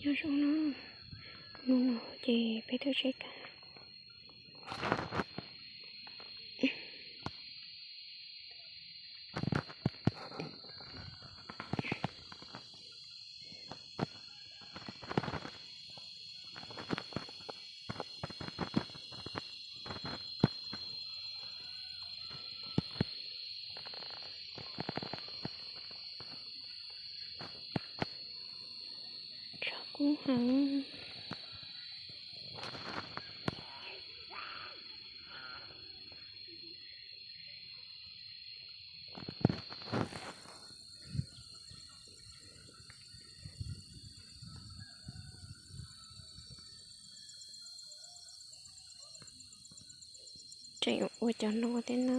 Nyob zoo na, hnub no ces peb tuaj tsheb kab. Tsaus kub heev. Tseem ua cov no thiab na.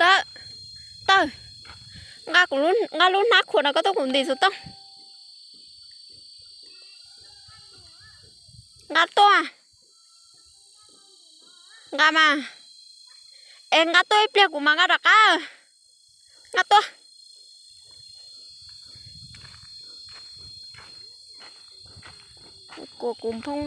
Tawm, tawm, nqa kuv, nqa lub hnab khuam no koj tuaj kuv ntim xov tooj. Nqa tuaj. Nqa mas. Es nqa tuaj ib pliag kuv mam nqa rov qab. Nqa tuaj. Kuv, kuv nphoo.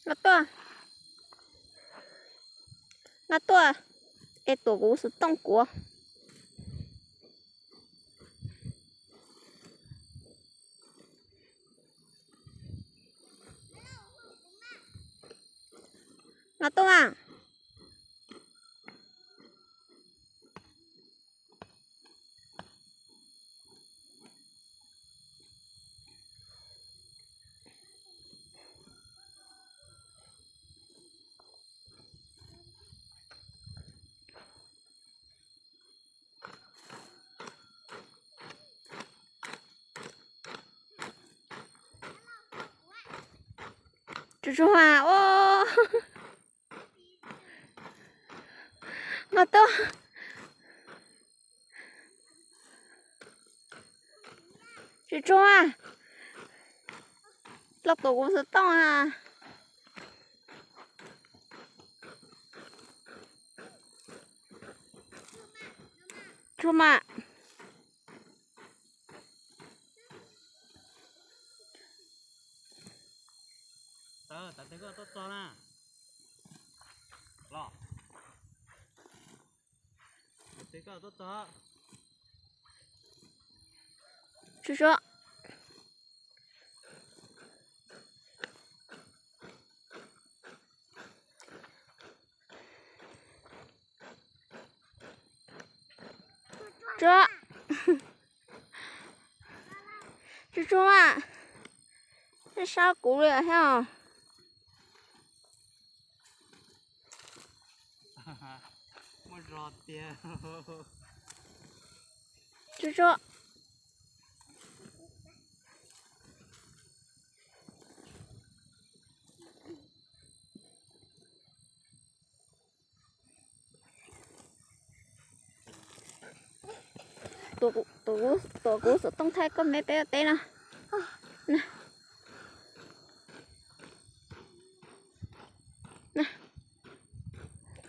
Nqa tuaj. Nqa tuaj. Es tuam kuv xov tooj kuv. Nqa tuaj mas. Tsuag tsuag mas, nqa tuaj. Tsuag tsuag mas, los tuam kuv xov tooj a. Tsuag mas. Tsuag tsuag. Tsuag, tsuag tsuag mas, nej saib kuv li thiab os. Tsuag tsuag. Tuam kuv xov tooj thaij koj me peb ua teb na.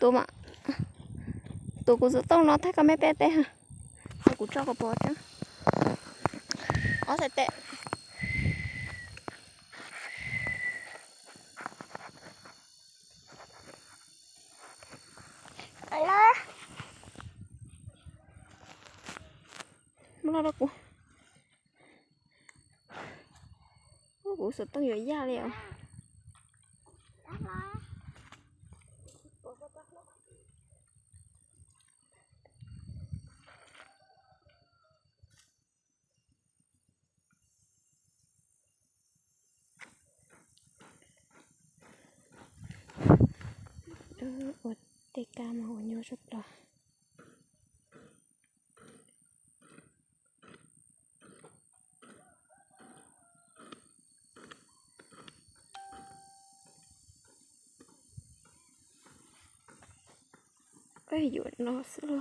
Tus mas, tus kuv xov tooj no thaij koj me peb teb ha. Kuv tso koj pov tseeb. Ob xaim tes. Muab los rau kuv. Ub, kuv xov tooj yuav yaj li os. Ua tej kab mas ua nyuaj zog los. Peb yuav no xwb los.